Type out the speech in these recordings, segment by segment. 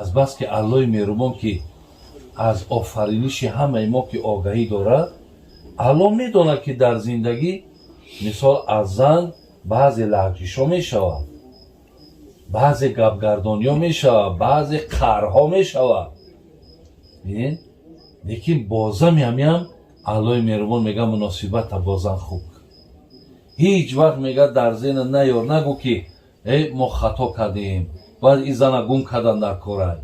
Аз бас ки Аллоҳи меҳрубон, ки аз офариниши ҳамаи мо ки огаҳӣ дорад, Аллоҳ медонад, ки дар зиндагӣ мисол аз зан баъзе лағжишҳо мешавад, баъзе гапгардониҳо мешавад, баъзе қаҳрҳо мешавад. Бинед, лекин бозами ҳамиам Аллоҳи меҳрубон мега: муносибата бо зан хуб. Ҳеҷ вақт, мега, дар зена наёр, нагӯ ки э, мо хато кардем, бояд ин зана гум кардан дар корай.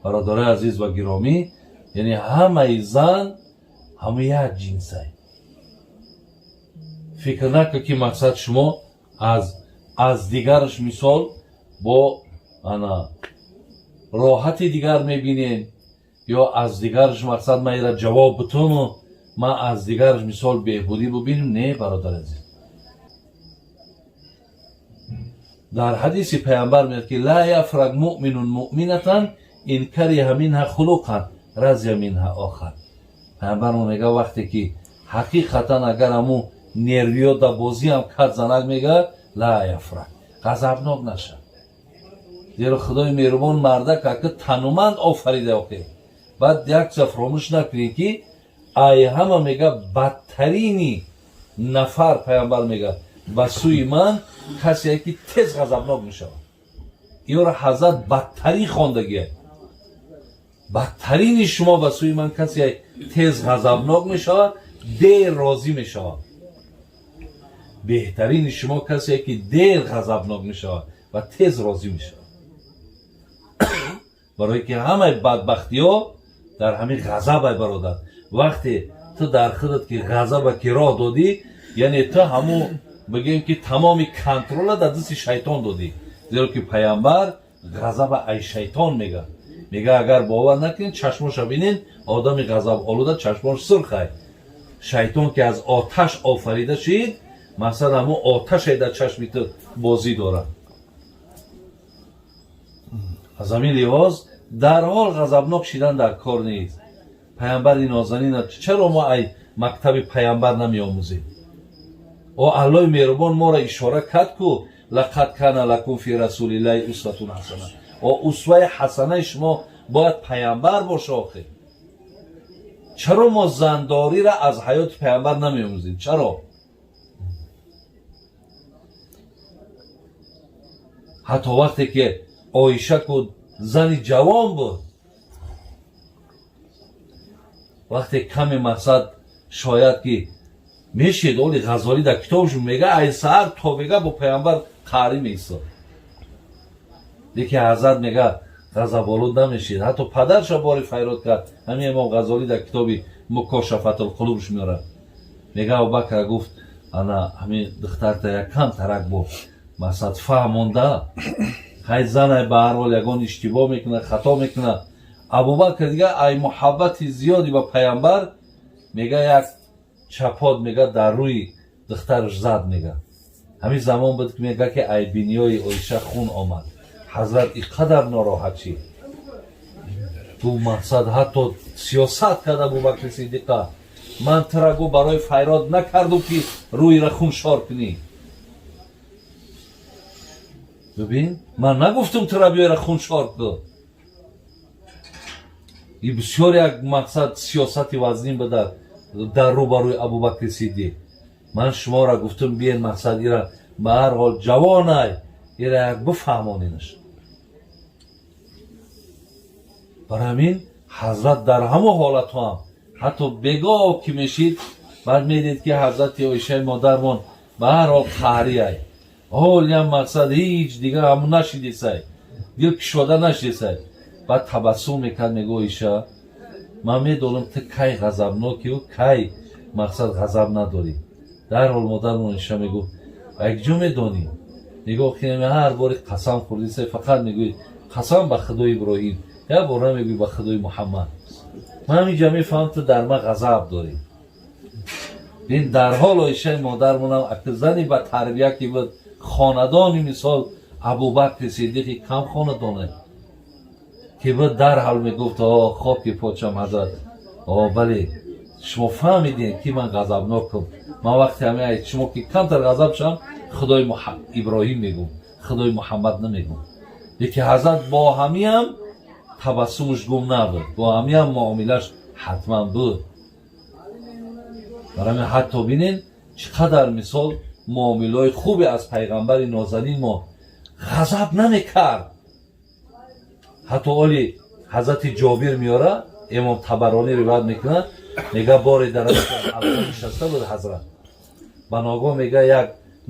Бародарои азиз ва гиромӣ, яъне ҳамаи зан ҳама як ҷинсай. Фикр накун, ки мақсад шумо аз дигараш мисол бо ана роҳати дигар мебинем ё аз дигараш мақсад ман ира ҷавоб бутуну ман аз дигараш мисол беҳбудӣ бубинем. Не, бародар азиз, дар ҳадиси паямбар меяд, ки ла яфрак муъминун муъминатан ин кариҳа минҳа хулуқан разия минҳа охар. Паямбармо мега, вақте ки ҳақиқатан агар ҳамун нервиё да бозиам кард занак, мега, ла яфрак, ғазабнок наша, зеро Худои меҳрубон мардак ака тануманд офарида. Охе, баъд як чиза фаромӯш накунед, ки ай ҳама, мега, бадтарини нафар, паямбар мега, ба сӯи ман касе ки тез ғазабнок мешавад. Иёро ҳазрат бадтарин хондагия. Бадтарини шумо ба сӯи ман касе тез ғазабнок мешавад, дер розӣ мешавад. Беҳтарини шумо касе ки дер ғазабнок мешавад ва тез розӣ мешавад. Барое ки ҳамаи бадбахтиҳо дар ҳамин ғазабай, бародар. Вақте ту дар худат ки ғазаба ки роҳ додӣ, яъне ту ҳамун бигӯем ки тамоми контрола дар дасти шайтон додӣ, зеро ки паямбар ғазаба ай шайтон мега. Мега, агар бовар накунед, чашмоша бинед. Одами ғазаболуда чашмош сурхай. Шайтон ки аз оташ офарида шид, масалан, ҳамун оташе дар чашми ту бозӣ дорад. Аз ҳамин лиҳоз дарҳол ғазабнок шидан дар кор нест. Паямбари нозанина, чаро мо ай мактаби паямбар намеомӯзем? О, Аллоҳи меҳрубон моро ишора кард ку: лақад кана лакум фи расулиллаҳи усватун ҳасана. О, усваи ҳасанаи шумо бояд паямбар боша. Охир чаро мо зандориро аз ҳаёти паямбар намеомӯзем? Чаро ҳатто вақте ки Оиша ку зани ҷавон буд, вақте каме мақсад шояд ки мешед, оли Ғазолӣ дар китобшон мега, ай саҳар то мега бо паямбар қаҳрӣ меистод, лекин ҳазрат, мега, ғазаболуд намешид. Ҳатто падарша бори файрод кард. Ҳамин имом Ғазолӣ дар китоби Мукошафатулқулубш меорад. Мега, Абубакр гуфт: ана ҳамин духтарта як кам тарак бо мақсад фаҳмонда, хай, занай, ба ҳар ҳол ягон иштибоҳ мекунад, хато мекунад. Абубакр дига ай муҳаббати зиёди ба паямбар, мега, як чапот, мега, дар рӯи духтараш зад. Мега, ҳамин замон буд, ки мега, ки ай биниёи Оиша хун омад. Ҳазрат и қадар нороҳат шид. Ду мақсад ҳатто сиёсат кард Абубакри Сиддиқа: ман тура, гу, барои файрод накардум, ки рӯйра хун шор кунӣ. Бибин, ман нагуфтум тура биёра хун шор кун. И бисёр як мақсад сиёсати вазнин буда дар рӯ ба рӯи Абубакри Сиддиқ. Ман шуморо гуфтум, биен, мақсад ира ба ҳар ҳол ҷавонай, ира як бифаҳмонинаш. Барои ҳамин ҳазрат дар ҳамон ҳолатҳо ҳам ҳатто бегоҳ ки мешид, баъд медид, ки ҳазрати Оишаи модармон ба ҳар ҳол қаҳриай, ҳолиам мақсад ҳеҷ дигар ҳамун нашидисай, дил кушода нашидисай. Баъд табассум мекард, мего: Оиша, ман медонам, ту кай ғазабнокию кай мақсад ғазаб надорӣ. Дарҳол модармон Оиша мегуфт: якҷо медонӣ? Нигоҳ кинем, ҳар бори қасам хӯрдисай, фақат мегӯӣ: қасам ба худои Иброҳим, як бор намегӯӣ ба худои Муҳаммад. Ман ҳаминҷа мефаҳмам, ту дар ман ғазаб дорӣ. Бин, дарҳол Оишаи модармонам ака зани ба тарбия ки буд, хонадони мисол Абубакри Сиддиқи кам хонадоне ки буд, дарҳал мегуфт: о, хоки почам, ҳазрат, о, бале, шумо фаҳмидем, ки ман ғазабнокам. Ман вақте ҳами шумо ки камтар ғазаб шавам, худои Иброҳим мегӯм, худои Муҳаммад намегӯм. Лекин ҳазрат бо ҳамиам табассумаш гум набуд, бо ҳамиам муомилаш ҳатман буд. Барои ҳамин ҳатто бинен, чӣ қадар мисол муомилаҳои хубе аз пайғамбари нозанин мо, ғазаб намекард. Ҳатто оли ҳазрати Ҷобир меёра, Имом Табаронӣ ривоят мекунад, мега, боре дар ҳалқа нишаста буд ҳазрат, ба ногоҳ, мега, як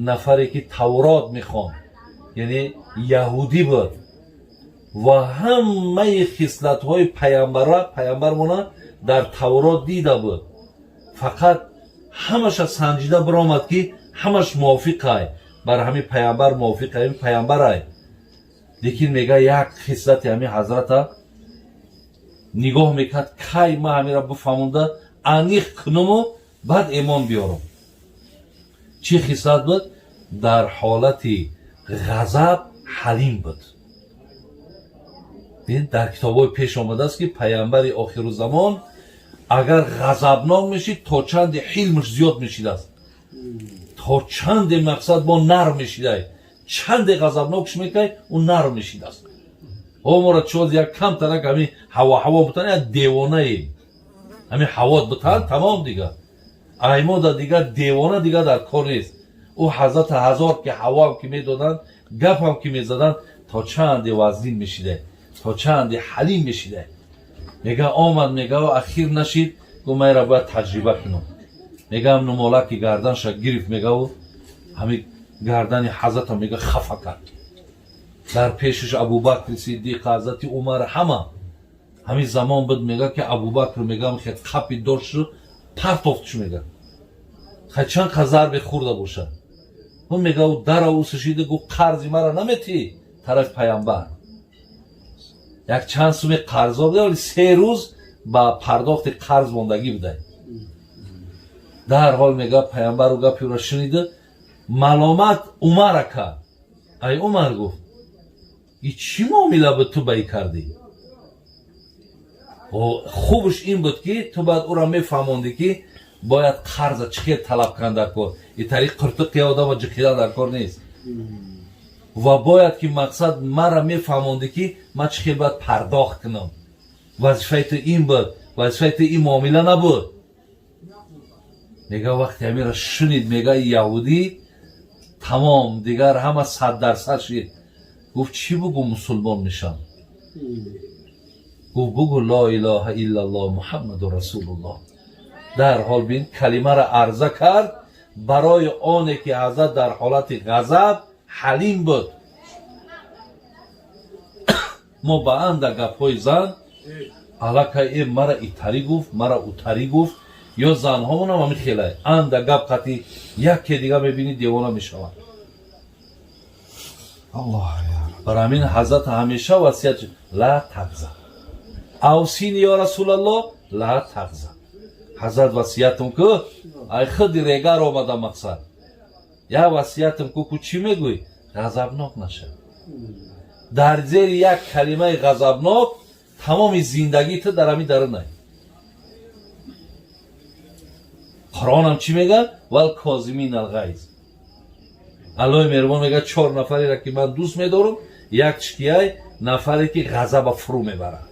нафаре ки Таврот мехонд, яъне яҳудӣ буд ва ҳамаи хислатҳои паямбара паямбармона дар Таврот дида буд, фақат ҳамаша санҷида биромад, ки ҳамаш мувофиқай бар ҳамин паямбар, мувофиқ ҳамин паямбарай. Лекин, мега, як хислати ҳамин ҳазрата нигоҳ мекард, кай ма ҳамира бифаҳмонда аниқ кунуму баъд эмон биёрам. Чӣ хислат буд? Дар ҳолати ғазаб ҳалим буд. Дар китобҳои пеш омадааст, ки паямбари охирузамон агар ғазабнок мешид, то чанде ҳилмаш зиёд мешидааст, то чанде мақсад бо нарм мешидай. Чанде ғазабнокш мекай, ӯ нарм мешидааст. Омора чоз як камтарак ҳамин ҳаво ҳаво бутан, як девонаем, ҳамин ҳавот бутан, тамом, дига аймода дигар девона дига дар кор нест. Ӯ ҳазрата ҳазор ки ҳавоам ки медоданд, гапам ки мезаданд, то чанде вазнин мешида, то чанде ҳалим мешида. Мега, омад, мега, ахир нашид, гу майра бояд таҷриба кунам. Мегаам, нумолаки гарданша гирифт, мегаву ҳамин гардани ҳазрата, мега, хафа кард. Дар пешаш Абубакри Сиддиқ, ҳазрати Умар, ҳама. Ҳамин замон буд, мега, ки Абубакр, мегам, хе қапи дошту партофтш, мега, хай чанд қа зарбе хӯрда бошад. Ӯ, мега, ӯ дара усушида гу: «Қарзи мара наметӣ?» Тарафи паямбар як чанд суми қарзо буда, вале 3 рӯз ба пардохти қарз мондагӣ будай. Дарҳол, мега, паямбару гапи ӯро шунида, маломат Умара кард. «Ай Умар, — гуфт, — и чӣ муомила буд ту ба и кардӣ?» Хубш ин буд, ки ту бояд ӯро мефаҳмондӣ, ки бояд қарза чӣ хел талаб кардан дар кор, и тариқ қиртиқи одама ҷиқидан дар кор нест, ва бояд ки мақсад мара мефаҳмондӣ, ки ман чӣ хел бояд пардохт кунам. Вазифаи ту ин буд, вазифаи ту ин муомила набуд. Мега, вақте ҳамира шунид, мега, яҳудӣ тамом, дигар ҳама 100% шид. Гуфт: «Чӣ бугу мусулмон мешам?» Гуфт: «Бугу ло илоҳа иллаллоҳ, Муҳаммаду расулуллоҳ». Дарҳол бин, калимаро арза кард, барои оне ки ҳазрат дар ҳолати ғазаб ҳалим буд. Мо ба анда гапҳои зан аллакай э мара итарӣ гуфт, мара утарӣ гуфт, ё занҳомонам ҳамин хелай анда гап қати яке дига мебинӣ, девона мешаванд. Аллоҳ я Раб. Бар ҳамин ҳазрат ҳамеша васият: «Ла тағзаб, авсини ё Расулаллоҳ, ла тағзаб». Ҳазрат, васиятам ку. Ай худи регар омада, мақсад як васиятам ку. Ку чӣ мегӯй? Ғазабнок наша. Дар зери як калимаи ғазабнок тамоми зиндагии ту дар ҳамин дарунай. Қуръонам чӣ мегӯяд? Вал козимин алғайз. Аллоҳи меҳрубон мегӯяд: чор нафареро, ки ман дӯст медорам, як чикияй нафаре, ки ғазаба фурӯ мебарад.